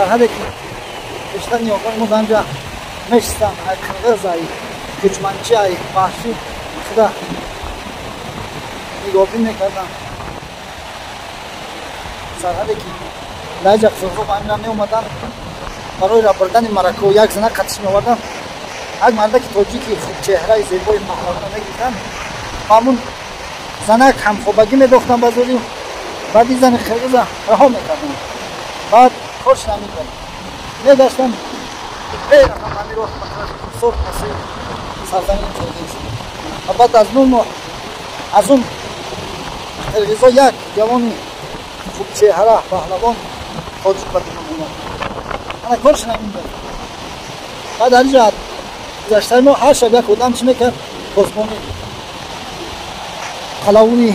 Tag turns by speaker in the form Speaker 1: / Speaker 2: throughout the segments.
Speaker 1: Сарҳаде ки бештар ниёгони мо дар онҷа мешистанд, ай қирғиз, ай кӯчманчи, ай ваҳшӣ худа нигоҳбин мекарданд. Сарҳаде ки дар ҷа қирғизо ба амира меомаданд барои рабурдани марако, як зана қатиш меоварданд, як мардаки тоҷики хубчеҳраи зебои паҳлавона мегирифтанд, ба ҳамун занак ҳамхобагӣ медохтанд ба зӯрӣ, баъд ин зани қирғиза раҳо мекарданд. Баъд корш намекард, мегаштанд, мерафтанд ҳамин роҳ ба тарафи Курсор, пасои сарзамини Қирғиз. Ва баъд аз 9 моҳ аз он қирғизо як ҷавони хубчеҳра паҳлавон тоҷик ба дунё омад. Ана корш намекард. Баъд дар инҷа гузаштаи мо ҳар шаб як одам чӣ мекард? Посбонӣ, қалавуни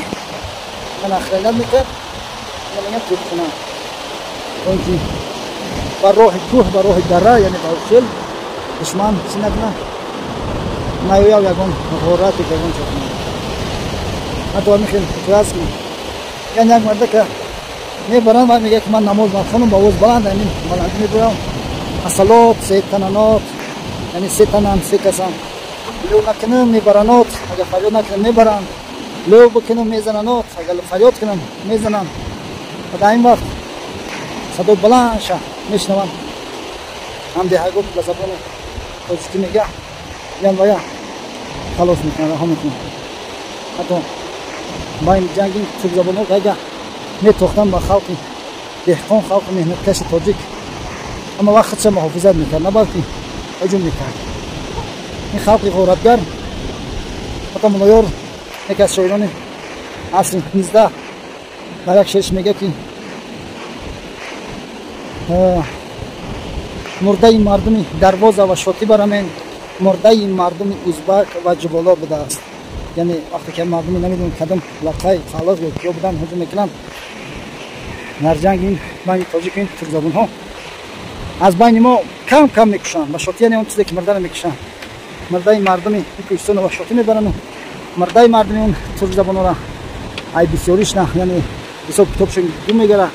Speaker 1: ман охранять мекард. Ина мегӯям тӯбхона, то ин ки ба роҳи кӯҳ, ба роҳи дара, яъне ба ушел душман чӣ накунад, наёяв, ягон ғорат, ягон чо кунад. Ҳатто ҳамин хел ҳикоя аст, ки яъне як мардака мебаранд ва мегӯяд, ки ман намоз махонам, ба овоз баланд, ҳамин баландӣ мебурам: асалот се тананот, яъне се танам, се касам, лӯ накунам, мебаранот, агар фарёд накунам, мебаранд, лӯ бикунам, мезананот, агар фарёд кунам, мезананд. Ва дар ин вақт садои баландша мешунаванд, ҳамдеҳаго ба забони тоҷикӣ мега, ян вая халос мекунанд, раҳо мекунанд. Ҳатто байни ҷанги туркзабонҳо гага метохтанд ба халқи деҳқон, халқи меҳнаткаши тоҷик, ама вақт худша муҳофизат мекард, на балки ҳуҷум мекард. Ин халқи ғоратгар, ҳатто Муллоёр, яке аз шоирони асри 19, дар як шеърш мегӯяд, ки мурдаи мардуми Дарвоза ва Шотӣ барамен, мурдаи мардуми узбак ва ҷуболо будааст. Яъне вақте ки мардуми намедонам кадом лақай қалоқ ё киё буданд, ҳуҷум мекунанд дар ҷанг ин байни тоҷик ин туркзабонҳо, аз байни мо кам кам мекушанд ба Шотӣ, яъне он чизе ки мурдаро мекушанд, мурдаи мардуми кӯҳистоно ба Шотӣ мебаранд, мурдаи мардуми он туркзабонҳоро ай бисёриш на, яъне ҳисоб китобшон гум мегара,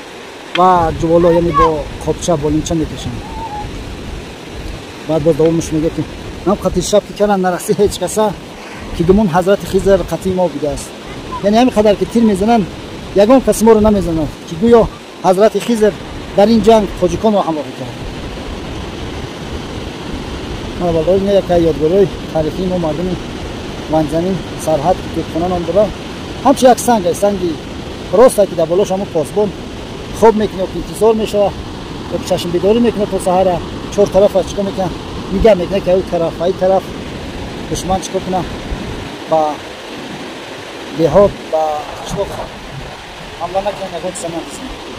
Speaker 1: ва ҷуволо, яъне бо қобча, болинча мекашанд. Баъд боз давомаш мегӯяд, ки нам қати шаб ки каран нараси ҳеҷ каса, ки гумон ҳазрати Хизр қатъи мо будааст. Яъне ҳамин қадар ки тир мезананд, ягон каси моро намезанад, ки гӯё ҳазрати Хизр дар ин ҷанг тоҷиконро ҳамроҳӣ кард. Ина яке ёдгориҳои таърихии мо, мардуми Ванҷзамин, сарҳад, тӯбхона ном дорад. Ҳамчун як санг, санги роста, ки дар болош ҳамон посбон хоб мекунад, ё ки интизор мешавад, ё ки чашмбедорӣ мекунад то саҳара. Чор тарафа чикор мекунад? Нигаҳ мекунад, ки аю тараф, ай тараф душман чикор кунад, ба деҳот, ба қишлоқ ҳамла накунад, ягон чиза надизанд.